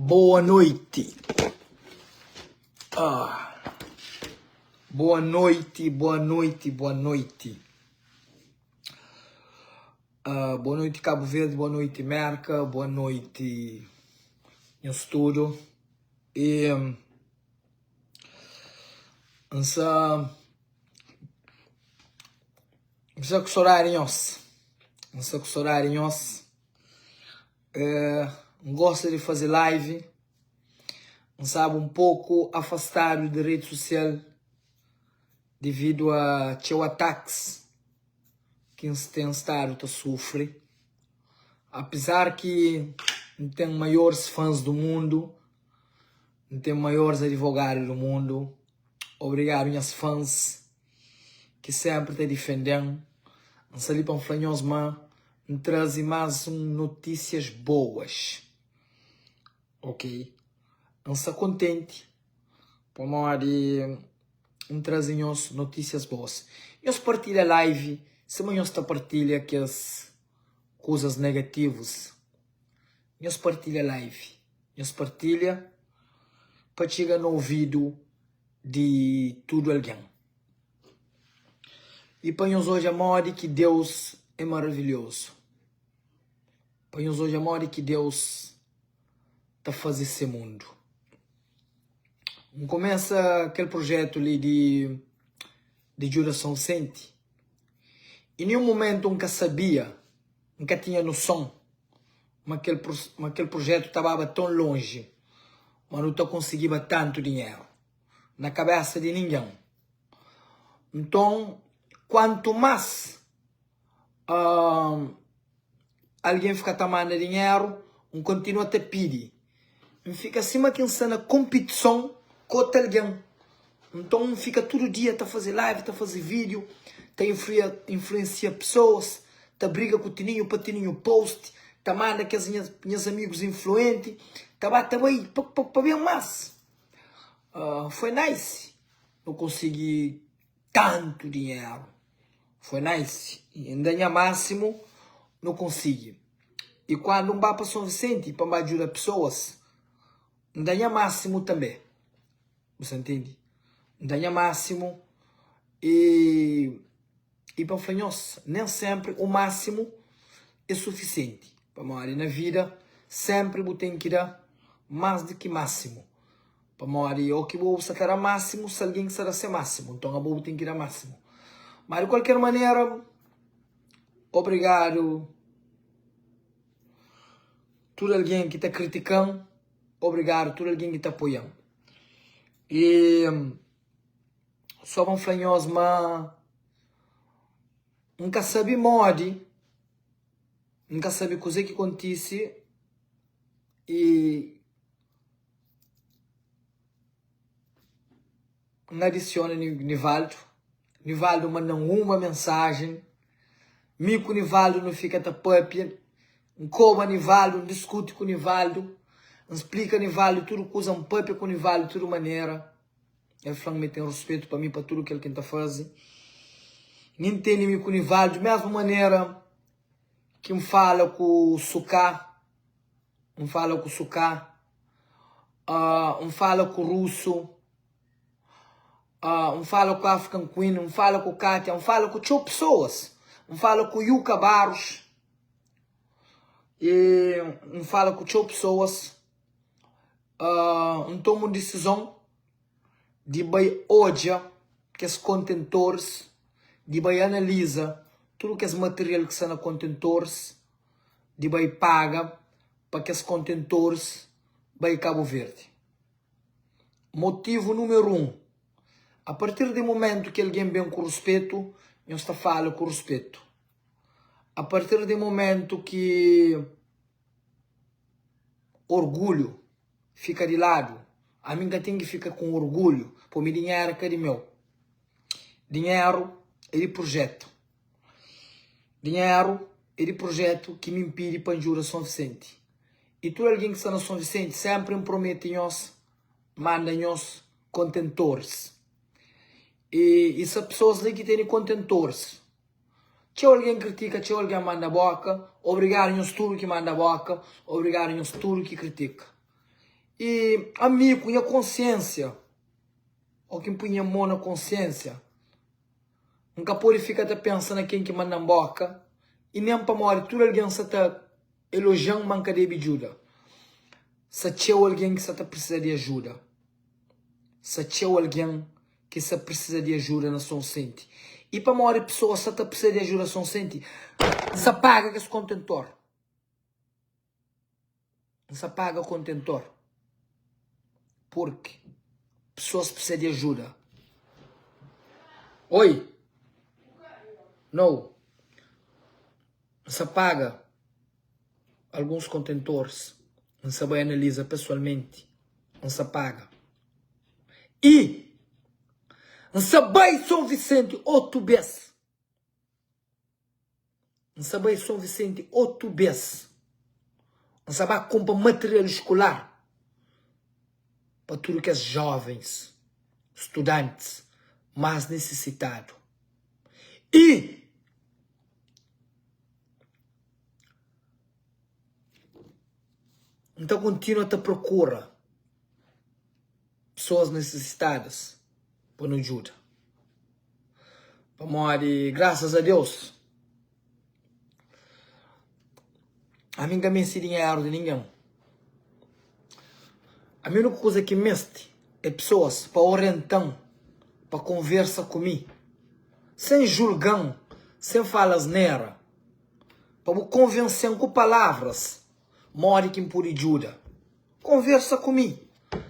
Boa noite. Ah. Boa noite, boa noite, boa noite. Ah, boa noite Cabo Verde, boa noite Merca, boa noite nhos tudo. E N sa N sa ku sodadi nhos. N sa ku sodadi nhos. N gosta di faze live. N staba un poku afastadu di redi sosial dividu a txeu atakis ki N ten stadu ta sufri. Apizar ki N ten maioris fans du mundu, N ten maioris adivogadu du mundu. Obrigadu nhas fans ki senpri ta difende-m. N sta li pa N fla nhos ma N traze más un notísias boas. Ok, N sta kontenti pamodi N traze nhos notísias boas. Nhos partilha live sima nhos ta partilha kes kuzas negativus. Nhos partilha live, nhos partilha pa txiga na ovidu di tudu algen. I pa nhos odja modi ki Deus é maravilhozu. Pa nhos odja modi ki Deus ta faze se mundu. N kumesa kel projetu li di di djuda Sonsenti i ninhun mumentu N ka sabia, N ka tinha noson ma kel ma kel projetu ta baba ton lonji, ma nu ta konsigiba tantu dinheru na kabesa di ningen. Nton, kuantu más algen fika ta manda dinheru, N kontinua ta pidi. N fika sima ki N sta na konpitison ku otu algen. Nton, N fika tudu dia ta faze live, ta faze vídiu, ta influensia pesoas, ta briga ku Tininhu pa Tininhu post, ta manda kes nhas amigus influenti, ta ba ta bai pa ben más. Foi nice nu konsigi tantu dinheru. Foi nice. N da nha másimu, nu konsigi. I kuandu N ba pa Son Visenti pa N ba djuda pesoas, N da nha másimu tanbê. Bu sta ntende? N da nha másimu i i pa N fla nhos, nen sénpri u másimu é sufisienti. Pamodi na vida sénpri bu ten ki da más di ki másimu. Pamodi ô ki bo sta ta da másimu, sta algen ki sta da se másimu. Nton abo bu ten ki da másimu. Má di kualker manera, obrigadu tudu algen ki ta kritika-m, obrigadu tudu algen ki ta apoia-m. I sô pa N fla nhos ma N ka sabe modi, N ka sabe kuzê ki kontise i. N adisiona Nivaldo, Nivaldo manda-m uma mensajen, mi ku Nivaldo nu fika ta papia, N koba Nivaldo, N diskuti ku Nivaldo, N splika Nivaldo tudu kuza, N papia ku Nivaldo tudu manera, el fla-m ma el ten ruspetu pa mi pa tudu kel ki N ta faze. N intende mi ku Nivaldo di mesmu manera ki N fala ku Suká. N fala ku Suká, N fala ku Rusu, N fala ku African Queen, N fala ku Katia, N fala ku txeu pesoas. N fala ku Yuka Barros, e N fala ku txeu pesoas. N toma un disizon di bai odja kes kontentoris, di bai analiza tudu kes material ki sta na kontentoris. di bai paga pa kes kontentoris bai Kabu Verdi. Motivu numeru 1, a partir di mumentu ki algen ben ku ruspetu, nhos ta fala ku ruspetu. A partir di mumentu ki orgulhu fika di ladu, ami N ka ten ki fika ku orgulhu pamodi dinheru ka di meu. Dinheru é di prujetu. Dinheru é di projetu ki mi N pidi pa N djuda Son Visenti. I tudu algen ki sta na Son Visenti, sénpri N promete nhos manda nhos kontentoris. I i sta pesoas li ki tene kontentoris. Txeu algen kritika, txeu algen manda bóka. Obrigadu nhos tudu ki manda bóka, obrigadu nhos tudu ki kritika. I ami ku nha konsiénsia, ô ki N pui nha mô na konsiénsia, N ka pode fika ta pensa na ken ki manda-m bóka i nen pamodi tudu algen sta ta elojia-m ma N ka debe djuda. Sta txeu algen ki sta ta prisiza di ajuda. Sta txeu algen ki sta prisiza di ajuda na Sonsenti. I pamodi pesoas sta ta prisiza di ajuda na Sonsenti, N sta paga kes kontentor. N sta paga kontentor purki pesoas prisiza di ajuda. Oi! Nou! N sta paga alguns kontentoris, N sta bai analiza pesoalmenti, N sta paga. I N sta bai Son Visenti otu bes. N sa bai Son Visenti otu bes. N sa ba kunpra material skular pa tudu kes jovens, studantis mas nisisitadu. I N ta kontinua ta prokura pesoas nisisitadas pa nu djuda. Pamodi grasas a Deus ami N ka meste dinheru di ningen. Ami uniku kuza ki N meste é pesoas pa orienta-m, pa konversa ku mi, sen julga-m, sen fala asnera, pa bu konvense-m ku palavras modi ki N pode djuda. Konversa ku mi.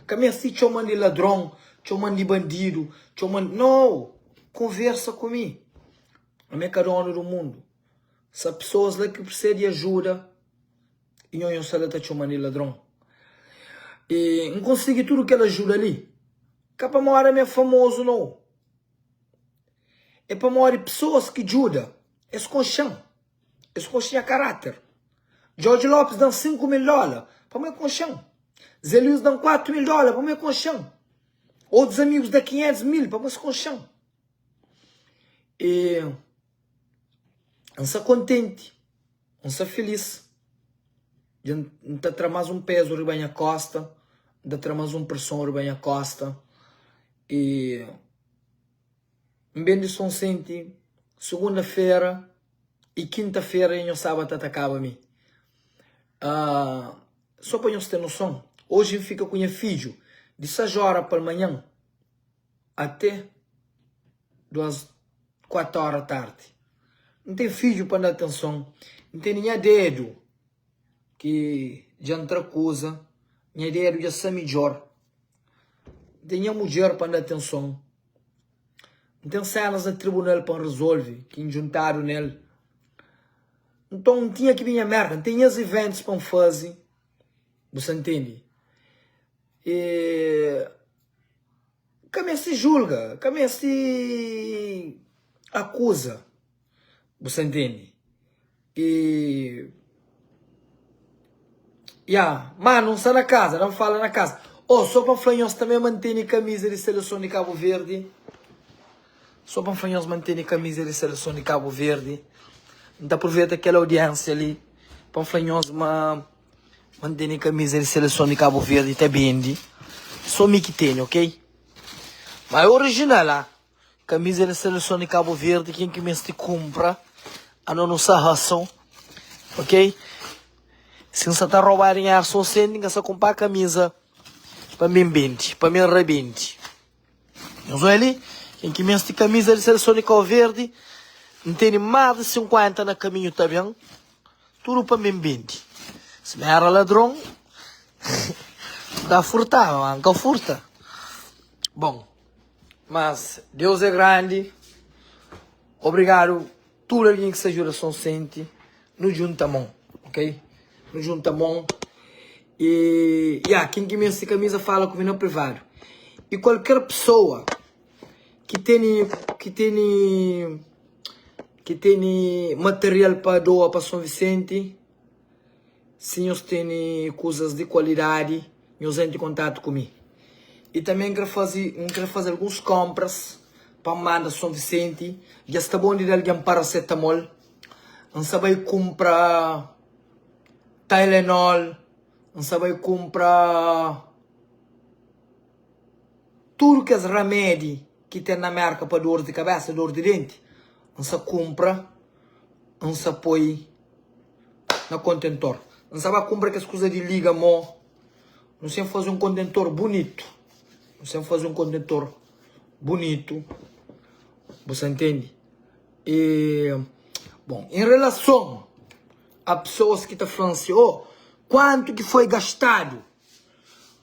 Ka meste txoma-m di ladron, txoma-m di bandidu, txoma-m. No! Konversa ku mi. Ami é ka donu di mundu. Sa pesoas la ki prisiza di ajuda i nho nho sta la ta txoma-m di ladron. I N konsigi tudu kel ajuda li ka pamodi ami é famozu, no. É pamodi pesoas ki djuda, es konxe-m. Es konxe nha karáter. Jorge Lopes da-m 5 mil dóla pamodi el konxe-m. Zé Luís da-m 4 mil dóla pamodi el konxe-m. Otus amigus da 500 mil pamodi es konxe-m. E N sta kontenti, N sta filís. Dja N ta tra más un pézu riba nha kósta, N ta tra más un preson riba nha kósta. E N ben di Sonsenti sugunda-fera i kinta-fera i nhos staba ta atakaba mi. Sô pa nhos ten noson, oji N fika ku nha fidju di sais óra palmanhan ate duas kuatu óra tardi. N ten fidju pa N da atenson, N tene nha dedu ki dja N tra kuza, nha dedu dja sta midjór, N ten nha mudjer pa N da atenson. N ten sénas na tribunal pa N rezolve ki N djuntadu nel. Nton, N tinha ki binha Mérka, N ten nhas iventus pa N faze, bu sa ntende? E ka meste julga, ka meste akuza, bu sa ntende? E Ya, mano, N sta na kaza, da-m fala na kaza. Oh, só pa N fla nhos tanbê ma N tene kamiza di seleson di Kabu Verdi. Só pa N fla nhos ma N tene kamiza di seleson di Kabu Verdi. N ta aproveta kel audiénsia li pa N fla nhos ma ma N tene kamiza di seleson di Kabu Verdi ta bende. Só mi ki tene, ok? Ma é orijinal, ah. Camisa di seleson di Cabo Verde ken ki meste kumpra ano nu sa hustle ok si N sa ta roba dinheru so senti N ka sa kumpra camisa pa mi bende pa mi rabende nhos oia li ken ki meste camisa di seleson di Cabo Verde N tene mas di 50 na caminho ta ben tudu pa mi bende si mi era ladron N ta furtaba ma N ka furta bon. Mas Deus é grandi. Obrigadu tudu algen ki sta djuda Soncente. Nu djunta mon, ok? Nu djunta mon. E ya, ken ki meste kamiza fala ku mi na privadu. E kualker pesoa ki tene ki tene ki tene material pa doa pa Son Visenti, Si nhos tene kuzas di kualidadi, nhos entra kontatu ku mi. I tanbe N kre faze, N kre faze alguns konpras pa N manda Son Visenti. Dja sta bon di da algen parasetamol. N sta bai kunpra Tylenol, N sta bai kunpra. Tudu kes ramedi ki ten na Merka pa dor di kabesa, dor di denti, N sa kunpra, N sa poi na kontentor. N sa ba kunpra kes kuza di liga mo. Nu sen faze un kontentor bunitu. Nu sen faze un kontentor bunitu. Bu sa ntende? E, bon, en relason a pesoas ki ta fla-m si, oh, kuantu ki foi gastadu?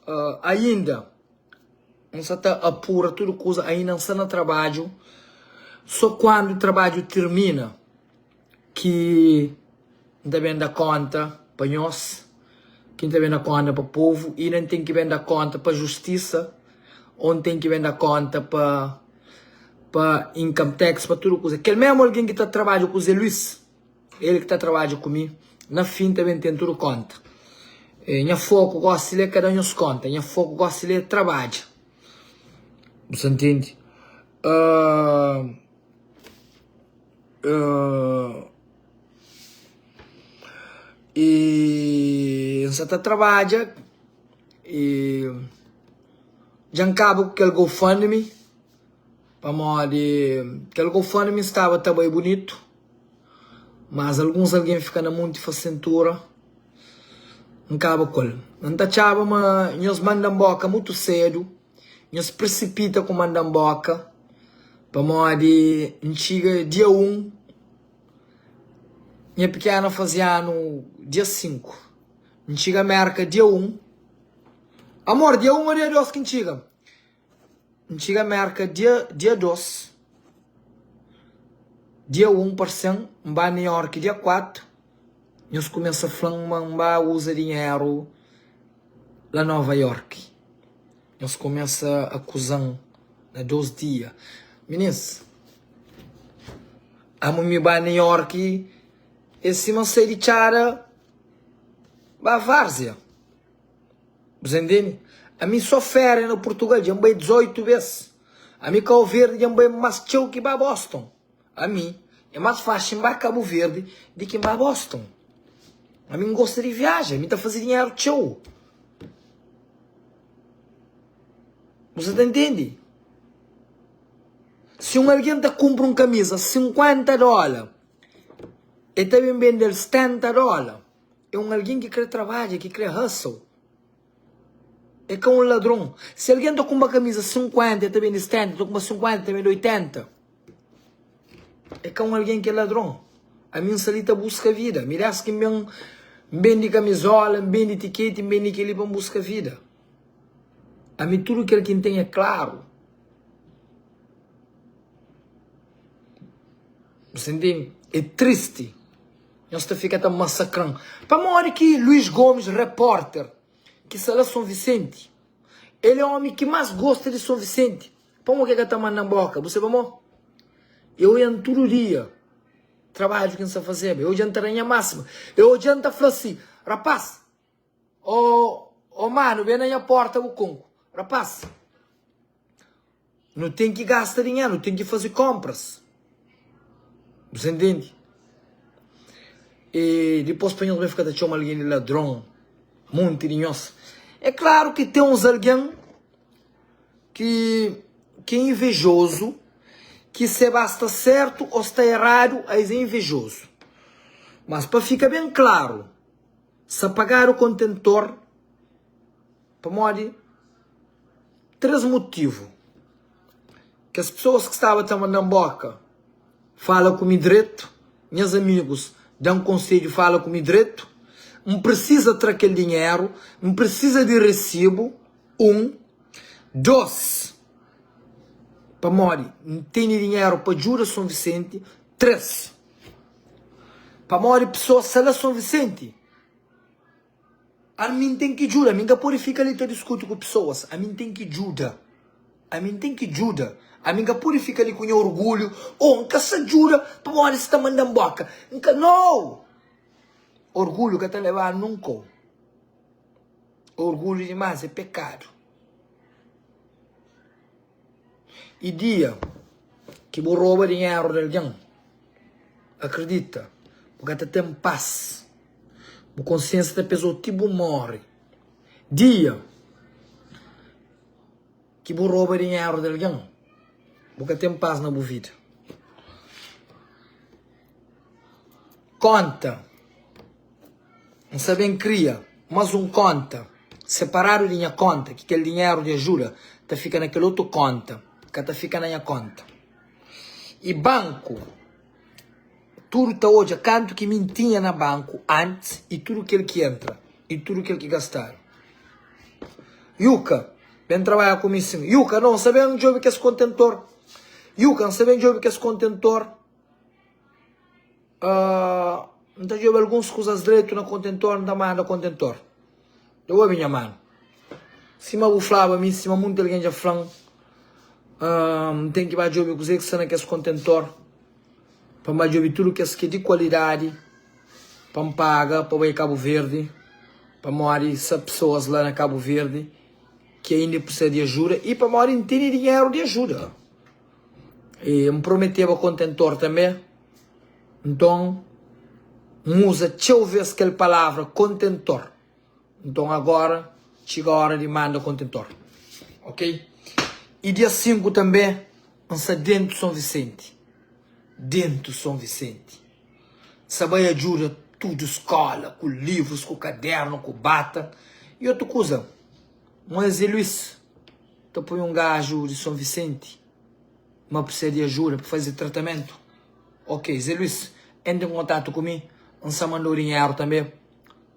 Uh, ainda N sa ta apura tudu kuza, ainda N sta na trabadju. So kuandu trabadju tirmina ki N ta ben da konta pa nhos, ki N ta ben da konta pa povu, i N ten ki ben da konta pa justisa, o N ten ki ben da konta pa pa income tax, pa tudu kuza. Kel mesmu algen ki ta trabadja ku Zé Luís, El ki ta trabadja ku mi, na fin ta ben ten tudu konta. Nha foku gosi li é ka da nhos konta, nha foku gosi li é trabadja. Bu sa ntende? Uh, uh, e N sa ta trabadja e dja N kaba ku kel GoFundMe pamodi kel GoFundMe staba ta bai bunitu. Mas alguns algen fika na monti fasentura, N kaba ku el. N ta atxaba ma nhos manda-m boka mutu sedu, nhos prisipita ku manda-m boka, pamodi N txiga dia un, nha pikena faze anu dia 5, N txiga Merka dia un, amor dia un o dia dos ki N txiga? N txiga Merka dia dia 2, dia 1 parse-m N ba New York dia 4, nhos kumesa fla-m ma N ba uza dinheru la Nova York. Nhos kumesa akuza-m na 2 dia. Minis, amo mi ba New York é sima N sai di txada ba Várzea. Bu ntende? Ami só féria na Portugal dja N bai 18 bês. Ami Kau Verdi dja N bai más txeu ki ba Boston. Ami é más faxi N ba Kabu Verdi di ki N ba Boston. Ami N gosta di viaja, ami ta faze dinheru txeu. Bu sa ta ntende? Si un algen ta kunpra un kamiza 50 dóla, el ta ben bende-l 70 dóla. É un algen ki krê trabadja, ki krê hustle. É ka un ladron. Si algen ta kunpra kamiza 50, el ta bende 70, el ta kunpra 50, el ta bende 80. É ka un algen ki é ladron. Ami N sta li ta buska vida. Mi dés ki N ben, N bende kamizola, N bende tiketi, N bende kel-li pa N buska vida. Ami tudu kel ki N ten é klaru. Bu sta ntende? É tristi. Nhos ta fika ta masakran. Pamodi ki Luís Gomes repórter ki sta la Son Vicente, el é omi ki más gosta di Son Vicente, pamo ki el ka ta manda-m boka? Bu sabe pamo? Eu oian tudu dia trabadju ki N sta fazeba, eu odja N ta da nha máxima, eu odja N ta fla si, rapaz, Ó, ó manu, ben na nha porta bu konku. Rapaz, nu ten ki gasta dinheru, nu ten ki faze konpras. Bu sa ntende? E dipôs pa nhos ben fika ta txoma algen di ladron, monti di nhos. É klaru ki ten uns algen ki ki é invejozu, ki se ba sta sertu ô sta eradu, es é invejozu. Mas pa fika ben klaru, Sa pagadu kontentor pamodi 3 motivu. Kes pesoas ki staba ta manda-m boka fala ku mi dretu, nhas amigus da-m konsedju fala ku mi dretu, N prisiza tra kel dinheru, N prisiza di resibu, 1. 2, pamodi N tene dinheru pa djuda Son Visenti, 3. Pamodi pesoas sta la Son Visenti, ami N ten ki djuda. Ami N ka pode fika li ta diskuti ku pesoas. Ami N ten ki djuda. Ami N ten ki djuda. Ami N ka pode fika li ku nha orgulhu. Oh, N ka sta djuda pamodi es sta manda-m boka. N ka. No! Orgulhu ka ta leba-nu nun kau. Orgulhu dimás é pekadu. I dia ki bu roba dinheru di algen, akridita, bu ka ta ten pas. Bu konsiensia ta peza-u ti bu móre. Dia. ki bu roba dinheru di algen, bu ka ten pas na bu vida. Konta, N sta ben kria más un konta separadu di nha konta, ki kel dinheru di ajuda ta fika na kel otu konta, ka ta fika na nha konta. I banku, tudu ta odja kantu ki mi N tinha na banku antis i tudu kel ki entra i tudu kel ki gastadu. Yuka, ben trabadja ku mi sin. Yuka, no, N sta ben djobe kes kontentor. Yuka, N sta ben djobe kes kontentor. N ta djobe alguns kuzas dretu na kontentor, N ta manda kontentor. Dja obi nha manu. Sima bu flaba mi, sima munti algen dja fla-m, N ten ki ba djobe kuzê ki sta na kes kontentor, pa N ba djobe tudu kes ki é di kualidadi, pa N paga pa bai Kabu Verdi, pamodi sta pesoas la na Kabu Verdi ki ainda precisa di ajuda i pamodi N tene dinheru di ajuda. I N prometeba kontentor tanbê. Nton, N uza txeu vês kel palavra kontentor. Nton, agóra txiga óra di manda kontentor. Ok? I dia 5 tanbê, N sta déntu Son Visenti. Déntu Son Visenti. N sta bai ajuda tudu skóla ku livrus, ku kadérnu, ku bata. I otu kuza, Moisés Luís ta poi un gaju di Son Visenti ma precisa di ajuda pa faze tratamentu. Ok, Zé Luís, entra em kontatu ku mi, N sa mandau dinheru tanbe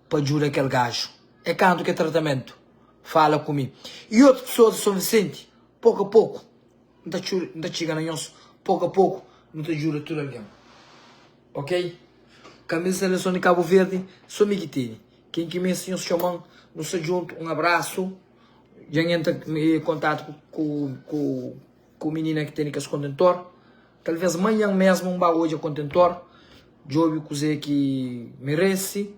pa djuda kel gaju. É kantu ki é tratamentu? Fala ku mi. I otus pesoas di Son Visenti, poku a poku, N ta N ta txiga na nhos, poku a poku nu ta djuda tudu algen. Ok? Kamisa Seleson di Kabu Verdi, so mi ki tene. Ken ki meste nhos txoma-m, nu sta djuntu. Un abrasu. Dja N entra em kontatu ku ku ku minina ki tene kes kontentor. Talvês manhan mésmu N ba odja kontentor, djobe kuzê ki merese.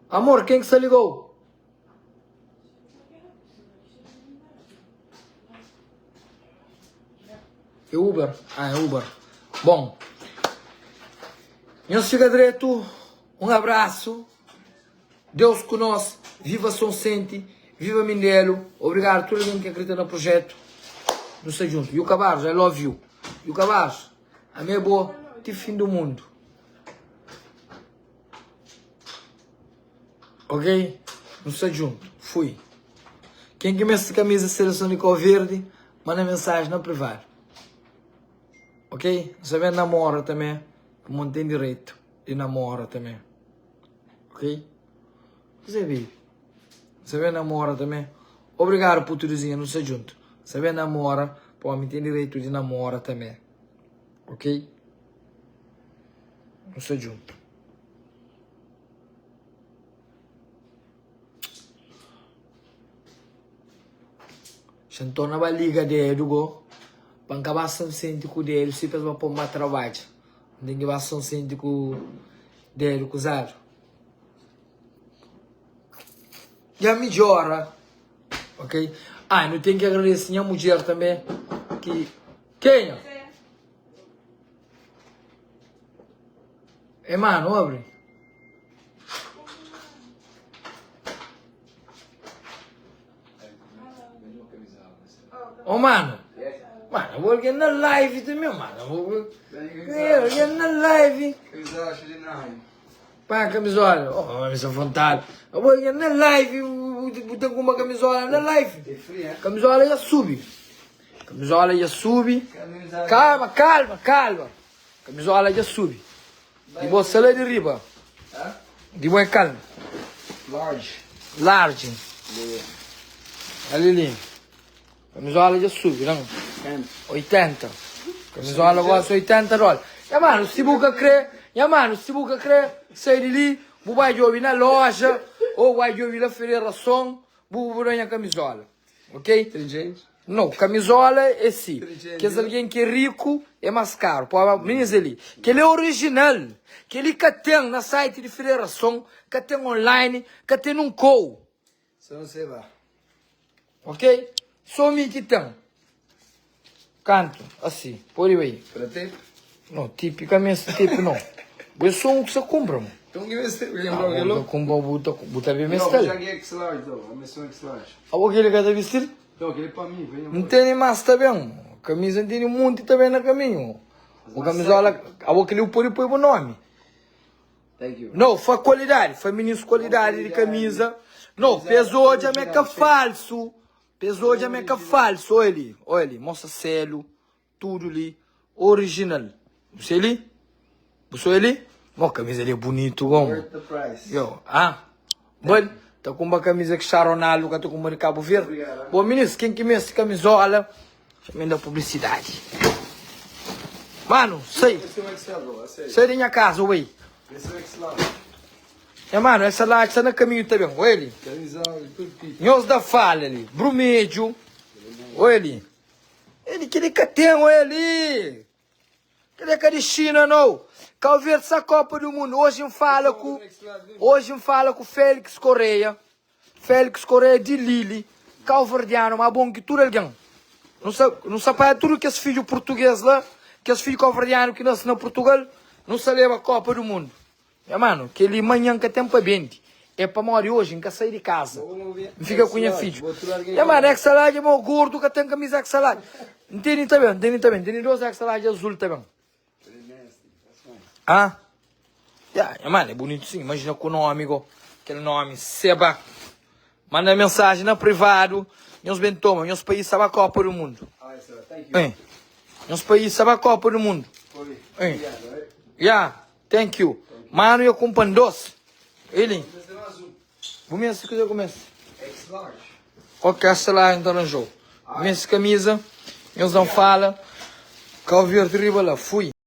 Amor, ken ki sta liga-u? É Uber? Ah, é Uber. Bon, nhos fika dretu. Un abrasu. Deus ku nos, viva Soncente, viva Mindelo, obrigado tudo algen ki acredita na projeto, nu sta djunto. Yuka Barros, I love you. Yuka Barros, ami é bo ti fim do mundo. Ok? Nu sta djunto. Fui. Ken ki meste camisa seleção di Cabo Verde, manda mensagem na privado. Ok? Nu sta ben namora também, pamodi nu ten direito di namora também. Ok? Kuzê baby? Sa ben namora também? Obrigado puturuzinha, nu sta djuntu. Sa ben namora, pa omi ten direitu di namora também. Ok? Nu sta djuntu. Xa N torna ba liga dedu go, pa N ka ba Sonsente ku dedu si pa es ba pô-m ba trabadja. N ten ki ba Sonsente ku dedu kuzadu. Dja midjora, ok? Ah, nu ten ki agradese nha mudjer tanbe ki. Kenha? E manu, abri. Ô mano, mano, vou alguém na live também, mano. Vou alguém na live. Pá, camisola. Oh, mas à vontade. Eu vou alguém na live, vou com uma camisola na live. Camisola já sube. Camisola já sube. Calma, calma, calma. Camisola já sube. Di bo sala di riba. Di bo é kal? Large. Large. Ali li. Camisola dja subi, não? 80. Camisola gosta 80 dólar. Ya mano, si bu ka kre, ya mano, si bu ka kre, sai di li, bu bai djobi na loja, ou bai djobi la federason, bu bu da nha camisola. Ok? Inteligente. Não, camisola é si. Kes algen ki é riku é más karu. Pô, minis ali. Kel é original. Kel li ka ten na site di federason, ka ten online, ka ten nun kou. Só não sei lá. Ok? Só mi ki ten. Kantu, asi, pode bai. Pra tip? Não, tip ka meste tip não. Bu é só um ki sa kunpra, mo. Então ki meste, Ah, lembra bu ta kunpra, bu ta, bu ta ben Não, mestel. já que é X-large, então. A missão X-large. Abo keli ka ta bistil? N tene mas ta ben. Kamisa N tene munti ta ben na kaminhu. Bu kamizola, abo keli bu pode poi bu nomi. No, fa kualidadi, fa minis kualidadi di kamisa. No, pes odja ma é ka falsu. Pes odja ma é ka falsu. Olha li, olha li, mostra selu. Tudo li original. Bu sai li? Bu sai li? Mo camisa li é bonito gomo. Worth the price. Yo, ah. Bal, ta kumba camisa ki Cristiano Ronaldo ka ta kumba di Cabo Verde. Obrigado. Bom, minis, ken ki meste camisola, xa da publicidade. Mano, sai. Esse é o XL, bro. A sério. Sai di nha casa, uei. Esse é o XL. É, mano, essa lá está na caminho também. Olha ali. Camisola, tudo tipo. Nhos da fala ali. Brumejo. Olha ali. Ele keli ka ten oi ali. Keli é ka di China nou. Cabo Verde sa Copa do Mundo. Hoje n fala ku hoje n fala ku Félix Correia. Félix Correia di Lili, cabo-verdiano, ma bom ki tudo alguém. Nu sa nu sa paia tudo kes fidju português la, kes fidju cabo-verdiano ki nasce na Portugal, nu sa leba Copa do Mundo. Nha mano, kel-li manhan ka ten pa bende. É pamodi oji N ka sai di kaza. N fika ku nha fidju. Nha mano, X-large é mau gordu ka ten kamisa X-large. N tene ta ben, N tene ta ben. N tene dos X-large azul ta ben. Ah? Ya, nha mano, é bunitu sin. Imajina ku nomi go. Kel nomi, Seba. Manda mensaji na privadu. Nhos ben toma. Nhos país sa ba Kopa du Mundu. Hein? Nhos país sa ba Kopa du Mundu. Hein? Ya. Thank you. Mano ya kumpan dos. Eli. Bu meste kuze ku meste? Ok, essa lá então arranjou. Meste camisa. Nhos não fala. Cabo Verde riba lá. Fui.